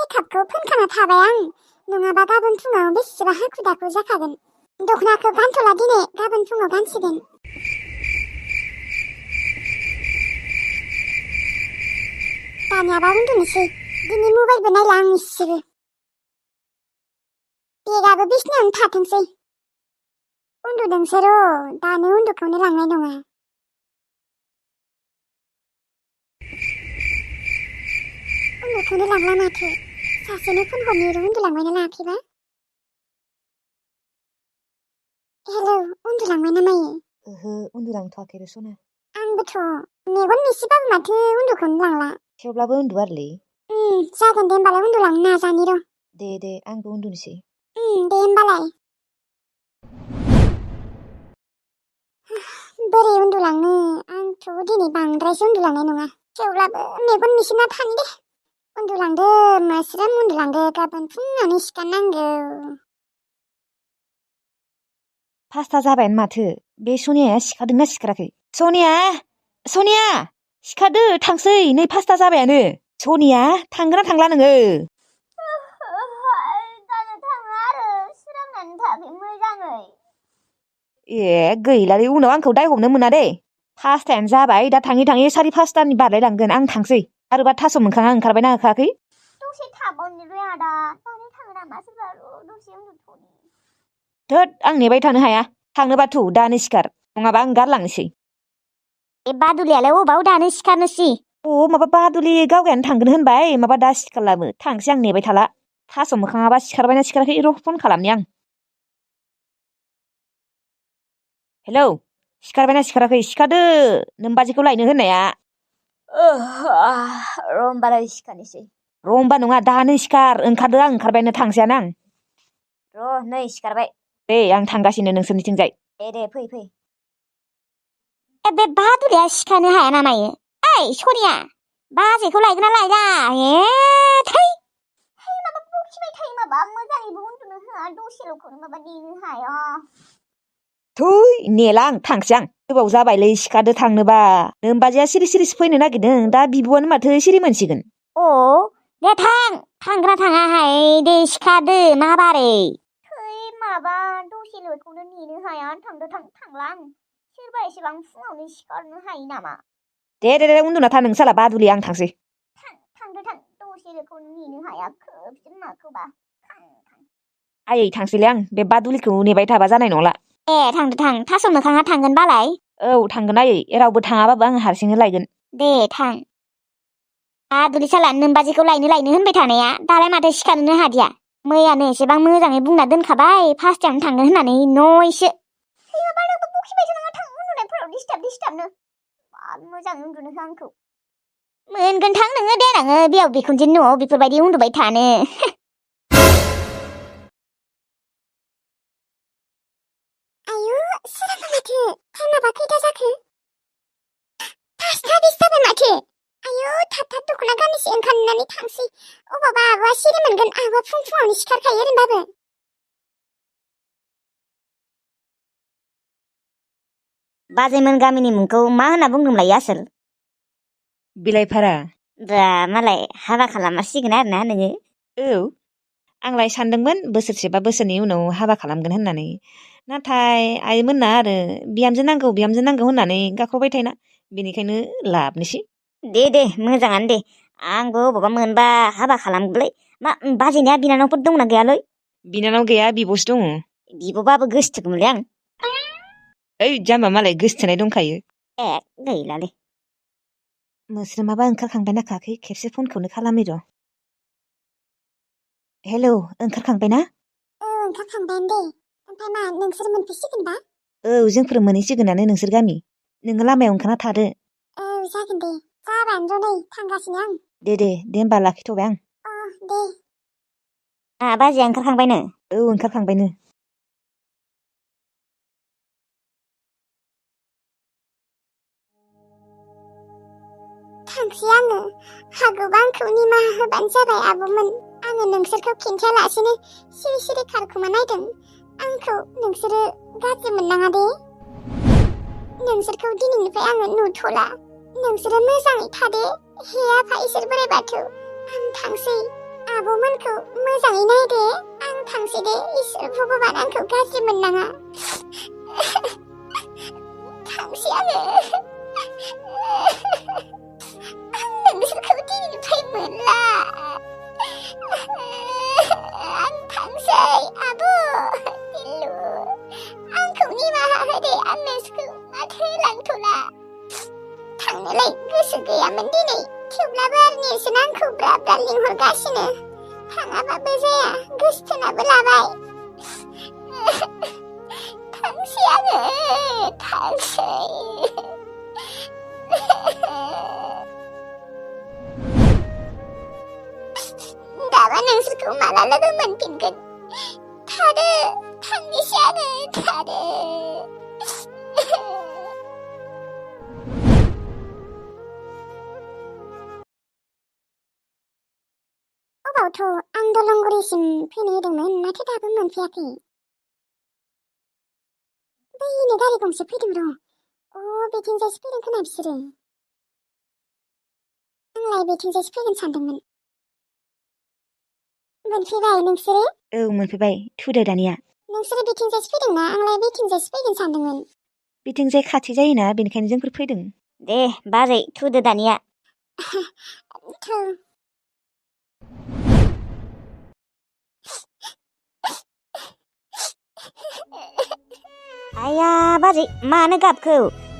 मेकआपखौ फोनखाना थाबाय आं नङाबा गाबोन फुङाव बेसेबा हाखु दाखु जाखागोन दख'नाखौ गानथ'ला दिनै गाबोन फुङाव गानसिगोन दानियाबा उन्दुनोसै दिनै मबाइलबो नायला आं इसेबो बेगाबो बिसनायावनो थाथोंसै उन्दुदोंसो र' दानो उन्दुखौनो लांनाय नङा उन्दुखौनो लांला माथो सासेनो फन हरनो उन्दुलांबायना लायाखैबा हेलौ उन्दुलांबाय ना मायो ओहो उन्दुलांथ'वाखै र' सना आंबोथ' मेगन मिसिबाबो माथो उन्दुखौनो लांला थेवब्लाबो उन्दुआरोलै जागोन दे होमबालाय उन्दुलांनो नाजानि र' दे आंबो उन्दुनोसै दे होमबालाय बोरै उन्दुलांनो आंथ' दिनै बांद्रायसो उन्दुलांनाय नङा थेवब्लाबो मेगन मिसिना थानि दे उन्दुलांदो मोस्रोम उन्दुलांदो गाबोन फुङावनो सिखारनांगौ 5था जाबायानो माथो बे सनियाया सिखारदोंना सिखाराखै सनिया सिखारदो थांसै नै 5था जाबायानो सनिया थांगोना थांला नोङो दानो थाङो आरो सोरांनानै थाखै मोजाङै गैलालै उनाव आंखौ दाय हमनो मोना दे 5थायानो जाबाय दा थाङै 5:30 बारलायलांगोन आं थांसै आरोबा थास' मोखाङा ओंखारबायना ओंखाराखै दसे थाबावनो आदा दानो थाङो नामा सोरबा दसे उन्दुथ'नि थोद आं नेबाय थानो हाया थांनोबाथ' दानो सिखार नङाबा आं गारलांनोसै बादुलियालाय अबाव दानो सिखारनोसै माबा बादुलि गावगायानो थांगोन होनबाय माबा दा सिखारलाबो थांसै आं नेबाय थाला थास' मोखाङाबा सिखारबायना सिखाराखै र' फन खालामनि आं हेलौ सिखारबायना सिखाराखै सिखारदो नोमबाजैखौ लायनो होननाया र' होमबालाय सिखारनोसै र' होमबा नङा दानो सिखार ओंखारदो आं ओंखारबायानो थांसैयानो आं र' नै सिखारबाय दे आं थांगासिनो नोंसोरनिथिंजाय दे फै बे बादुलिया सिखारनो हाया ना मायो ओइ सनिया बाजैखौ लायगोन ना लायला थै माबा बखिबाय थायो माबा मोजाङैबो उन्दुनो होआ दसेल'खौनो माबा नेनो हाया थै नेला आं थांसै आं गोबाव जाबायलै सिखारदो थांनोबा नोमबाजैया सिरि सिरिसो फैनो नागिरदों दा बिब'आनो माथो सिरि मोनसिगोन दे थांग्रा थाङाहाय दे सिखारदो मा बारै माबा दसेल'खौनो नेनो हाया थांला आं सोरबा एसेबां फुङावनो सिखारनो हायो नामा दे उन्दुना था नोंसाला बादुलि आं थांसै थांदो दसेल'खौनो नेनो हाया खोबसिन माखोबा आयै थांसैलै आं बे बादुलिखौ नेबाय थाबा जानाय नंला थांदो थास' मोखाङा थांगोन बालाय औ थांगोन आयै रावबो थाङाबाबो आं हारसिंनो लायगोन दे थां बादुलि साला नोमबाजैखौ लायनो होनबाय थानाया दालाय माथो सिखारनोनो हादिया मैयानो एसेबां मोजाङै बुंना दोनखाबाय 5थायावनो थांगोन होननानै नयसो माबानोबो बखिबायसो नङा थां उन्दुनायफोराव डिस्टार्बनो मोजाङै उन्दुनो हो आंखौ मोनगोन थां नोङो देनाङो बेयाव बिखुनजोनि न'आव बेफोरबायदि उन्दुबाय थानो आयु सोरांबाय माथो टाइमाबा खैथा जाखो 5:20 जाबाय माथो आयु थाब दख'ना गाननोसै ओंखारनानै थांसै अबावबा आब'आ सिरि मोनगोन आब'आ फुङावनो सिखारखायो ओरैनोबाबो बाजैमोन गामिनि मुंखौ मा होनना बुंदोंलाय आसोल बिलाइफारा दा मालाय हाबा खालामासिगोन आरोना नोङो औ आंलाय सानदोंमोन बोसोरसे बा बोसोरनि उनाव हाबा खालामगोन होननानै नाथाय आइमोनना आरो बिहामजो नांगौ होननानै गाख्रबबाय थायोना बेनिखायनो लाबनोसै दे मोजाङानो दे आंबो अबावबा मोनबा हाबा खालामगोनलै मा बाजैनिया बिनानावफोर दंना गैयालै बिनानाव गैया बिब'सो दङ बिब'बाबो गोसथोगौमोनलै आं ओइ जाम्बा मालाय गोसथोनाय दंखायो गैलालै मोस्रोमाबा ओंखारखांबाय ना खाखै खेबसे फनखौनो खालामै र' हेलौ ओंखारखांबायना ओंखारखांबायानो दे ओमफ्राय मा नोंसोर मोनफैसिगोनबा औ जोंफोर मोनहैसिगोनानो नोंसोर गामि नोङो लामायाव ओंखारना थादो जागोन दे जाबायानो र' नै थांगासिनो आं दे होमबा लाखिथ'बाय आं दे बाजैया ओंखारखांबायनो औ ओंखारखांबायनो थांसै आङो हागौबा आंखौ निमाहा होबानो जाबाय आब'मोन आङो नोंसोरखौ खिन्थायालासिनो सिरि खारखुमा नायदों आंखौ नोंसोरो गाज्रि मोननाङा दे नोंसोरखौ दिनैनिफ्राय आङो नुथ'ला नोंसोरो मोजाङै थादे हे आफा इसोर बोराइ बाथौ आं थांसै आब'मोनखौ मोजाङै नायदे आं थांसै दे इसोर भगबान आंखौ गाज्रि मोननाङा थांसै आङो आं नोंसोरखौ दिनैनिफ्राय मोनला आं थांसै आब' दिलु आंखौ निमाहा होदे आं नोंसोरखौ माथो लांथ'ला थांनोलाय गोसो गैयामोन दिनै थेवब्लाबो आरो नेरसोन आंखौ ब्रा ब्रा लिंहरगासिनो थाङाबाबो जाया गोसथोनाबो लाबाय थांसै आङो थांसै दाबा नोंसोरखौ माला लोगो मोनफिनगोन थादो थांनोसै आङो थादो अबावथ' आं दलंगुरिसिम फैनो होदोंमोन नाथाय दाबो मोनफैयाखै बैनो गारि गंसे फैदों र' बेथिंजायसो फैदों खोना बिसोरो आंलाय बेथिंजायसो फैगोन सानदोंमोन मोनफैबाय नोंसोरो औ मोनफैबाय थुदो दानिया नोंसोरो बेथिंजायसो फैदोंना आंलाय बेथिंजायसो फैगोन सानदोंमोन बिथिंजाय खाथि जायोना बेनिखायनो जोंफोर फैदों दे बाजै थुदो दानिया थौ आया बाजै मानो गाबखौ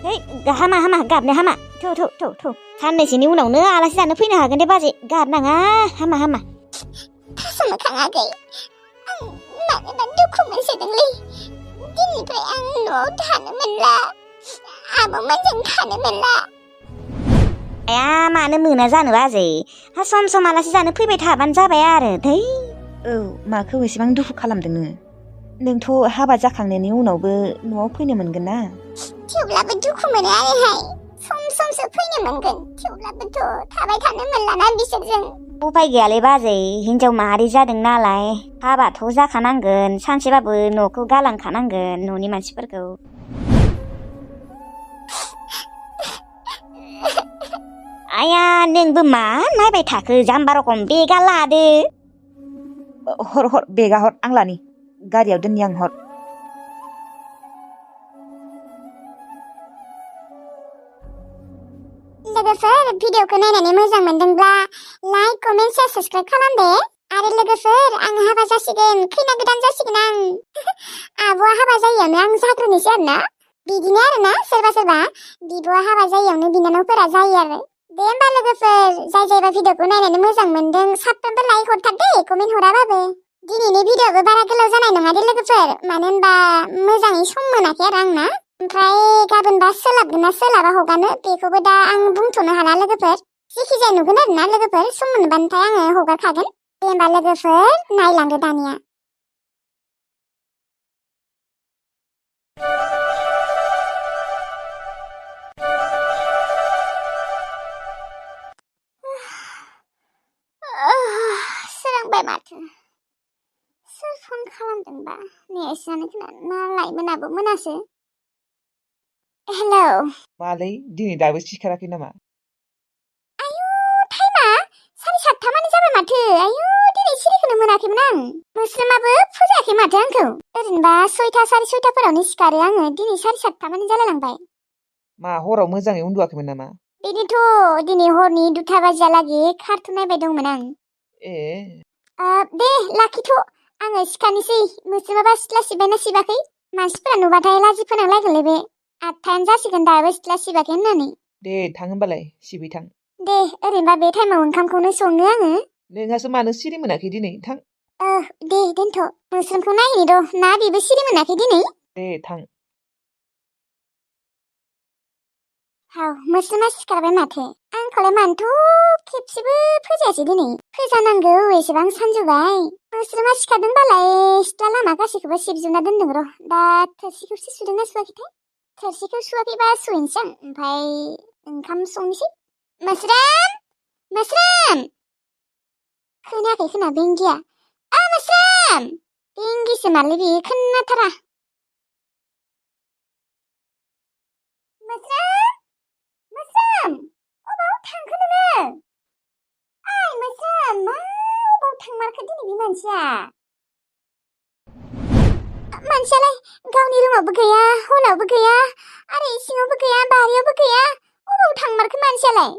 है हामा हामा गाबनो हामा थौ थौ थौ थौ साननैसोनि उनावनो आलासि जानो फैनो हागोन दे बाजै गाबनाङा हामा हामा थास' मोखां आगै आं मानोबा दुखु मोनसोदोंलै दिनैनिफ्राय आं न'आव थानो मोनला आब'मोनजों थानो मोनला आया मानो मोना जानो बाजै सम सम आलासि जानो फैबाय थाबानो जाबाय आरो धै औ माखौ एसेबां दुखु खालामदों नोङो नोंथ' हाबा जाखांनायनि उनावबो न'आव फैनो मोनगोन ना थेवब्लाबो दुखु मोनो आरोहाय सम समसो फैनो मोनगोन थेवब्लाबोथ' थाबाय थानो मोनलाना बिसोरजों उपाय गैयालै बाजै हिनजाव माहारि जादों नालाय हाबाथ' जाखानांगोन सानसेबाबो न'खौ गालांखानांगोन न'नि मानसिफोरखौ आया नोंबो मा नायबाय थाखो जाम्बा रखम बेगा लादो हर हर बेगा हर आं लानि गारियाव दोननि आं हर लोगोफोर भिडिअखौ नायनानै मोजां मोनदोंब्ला लाइक कमेन्ट शेयार साबस्क्राइब खालामदे आरो लोगोफोर आं हाबा जासिगोन खैना गोदान जासिगोन आं आब'आ हाबा जायियावनो आं जाग्रोनोसै आरोना बिदिनो आरोना सोरबा सोरबा बिब'आ हाबा जायियावनो बिनानावफोरा जायो आरो दे होमबा लोगोफोर जाय जायबा भिडिअखौ नायनानै मोजां मोनदों साफ्रोमबो लाइक हरथार दे कमेन्ट हराबाबो दिनैनि भिडिअखौ बारा गोलाव जानाय नङा दे लोगोफोर मानो होनबा मोजाङै सम मोनाखै आरो आंना ओमफ्राय गाबोनबा सोलाबगोन ना सोलाबा हगारनो बेखौबो दा आं बुंथ'नो हाला लोगोफोर जेखिजाया नुगोन आरोना लोगोफोर सम मोनबाथाय आङो हगारखागोन दे होमबा लोगोफोर नायलांदो दानिया सोरांबाय माथो सोर फन खालामदोंबा नेसानो खोना ना लाइमोनाबो मोनासो हेलौ मालै दिनै दाबो सिखाराखै नामा आयु टाइमा 7:30 मानि जाबाय माथो आयु दिनै सिरिखौनो मोनाखैमोन आं मोस्रोमाबो फोजायाखै माथो आंखौ ओरैनोबा 6:00 6:30 सिखारो आङो दिनै 7:30 मानि जालायलांबाय मा हराव मोजाङै उन्दुआखैमोन नामा बिदिथ' दिनै हरनि 2टा बाजियालागै कार्टुन नायबाय दंमोन आं ए दे लाखिथ' आङो सिखारनोसै मोस्रोमाबा सिथ्ला सिबबायना सिबाखै मानसिफोरा नुबाथाय लाजि फोनांलायगोनलै बे 8टायानो जासिगोन दाबो सिथ्ला सिबाखै होननानै दे थां होमबालाय सिबै थां दे ओरैनोबा बे टाइमाव ओंखामखौनो सङो आङो नोंहासो मानो सिरि मोनाखै दिनै थां दे दोनथ' मोस्रोमखौ नायहैनि र' ना बेबो सिरि मोनाखै दिनै दे थां मोस्रोमा सिखारबाय माथो आंखौलाय मानोथ' खेबसेबो फोजायासै दिनै फोजानांगौ एसेबां सानजौबाय मोस्रोमा सिखारदोंबालाय सिथ्ला लामा गासैखौबो सिबजोबना दोनदों र' दा थोरसिखौसो सुदोंना सुवाखैथाय थोरसिखौ सुवाखैबा सुहैनोसै आं ओमफ्राय ओंखाम संनोसै मोस्रोम मोस्रोम खोनायाखै खोना बेंगिया मोस्रोम बेंगिसो मारलै बे खोनाथारा मोस्रोम मोस्रोम अबाव थांखो नोङो ओइ मोस्रोम मा अबाव मारखो दिनै बे मानसिया मानसियालाय गावनि रुमावबो गैया हलावबो गैया आरो इसिङावबो गैया बारियावबो गैया अबाव थांमारखो मानसियालाय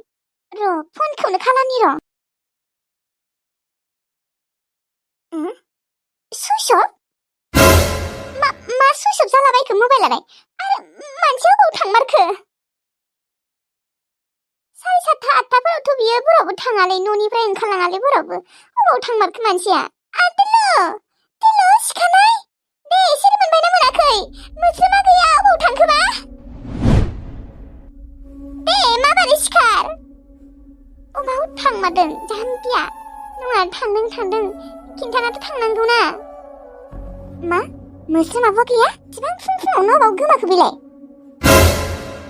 र' फनखौनो खालामनि र' सुइस अफ मा सुइस अफ जालाबायखो मबाइलालाय आरो मानसिया अबाव थांमारखो 7:30 8:00फोरावथ' बियो बोरावबो थाङालै न'निफ्राय ओंखारलाङालै बोरावबो अबाव थांमारखो मानसिया दिल्लु सिखारनाय दे सिरि मोनबायना मोनाखै मोस्रोमा गैया अबाव थांखोबा दे माबारै सिखार अबाव थांमारदों जाम्बिया नङा थांदों खिन्थानाथ' थांनांगौना मा मोस्रोमाबो गैया इसिबां फुङावनो अबाव गोमाखो बेलाय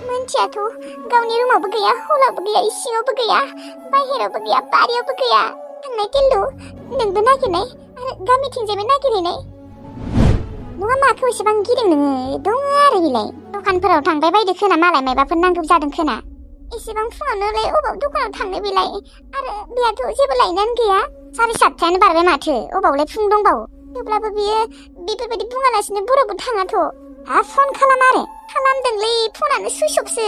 मोनथियाथ' गावनि रुमावबो गैया हलावबो गैया इसिङावबो गैया बाहेरावबो गैया बारियावबो गैया थांनाय दिल्लु नोंबो नागिरनाय आरो गामिथिंजायबो नागिरहैनाय नङा माखौ एसेबां गिदिं नोङो दङ आरो बिलाय दखानफोराव थांबाय बायदो खोना मालाय मायबाफोर नांगौ जादों खोना एसेबां फुङावनोलाय अबाव दखानाव थांनो बेलाय आरो बेयाथ' जेबो लायनायानो गैया 7:30 बारबाय माथो अबावलाय फुं दंबावो थेवब्लाबो बियो बेफोरबायदि बुङालासिनो बोरावबो थाङाथ' फन खालाम आरो खालामदोंलै फनानो सुइच अफसो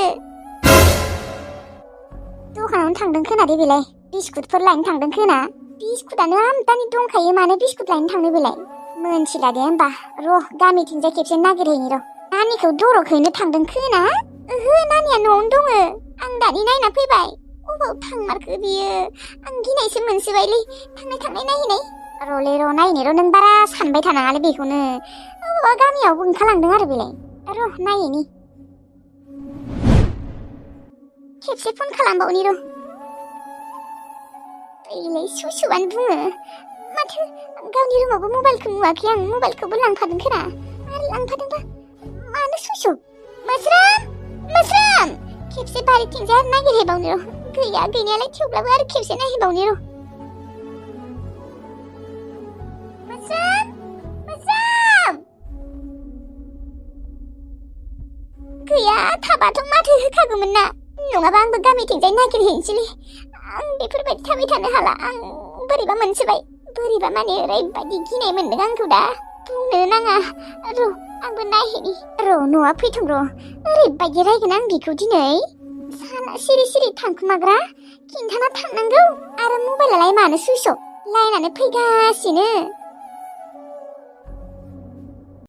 दखानावनो थांदों खोना दे बेलाय बिस्कुटफोर लायनो थांदों खोना बिस्कुटानो आमदानि दंखायो मानो बिस्कुट लायनो थांनो बेलाय मोनथिला दे होमबा र' गामिथिंजाय खेबसे नागिरहैनि र' नानिखौ दर'खैनो थांदों खोना ओहो नानिया न'आवनो दङ आं दानि नायना फैबाय अबाव थांमारखो बियो आं गिनायसो मोनसोबायलै थांनाय नायहैनाय र'लै र' नायनो र' नों बारा सानबाय थानाङालै बेखौनो अबावबा गामियावबो ओंखारलांदों आरो बेलाय र' नायैनि खेबसे फन खालामबावनि र' बेलाय सुसुबानो बुङो माथो गावनि रुमावबो मबाइलखौ नुवाखै आं मबाइलखौबो लांफादों खोना आरो लांफादोंबा मानो सुइच अफ मोस्रोम खेबसे बारिथिंजाय आरो नागिरहैबावनि र' गैया गैनायालाय थेवब्लाबो आरो खेबसे नायहैबावनि र' मोस्रोम गैया थाबाथ' माथो होखागौमोन ना नङाबा आंबो गामिथिंजाय नागिरहैनोसैलै आं बेफोरबायदि थाबाय थानो हाला आं बोरैबा मोनसोबाय बोरैबा माने ओरैबायदि गिनाय मोनदों आंखौ दा बुंनो नाङा र' आंबो नायहैनि र' न'आ फैथों र' ओरैबायदि रायगोन आं बेखौ दिनै साना सिरि थांखुमाग्रा खिन्थाना थांनांगौ आरो मबाइलालाय मानो सुइच अफ लायनानै फैगासिनो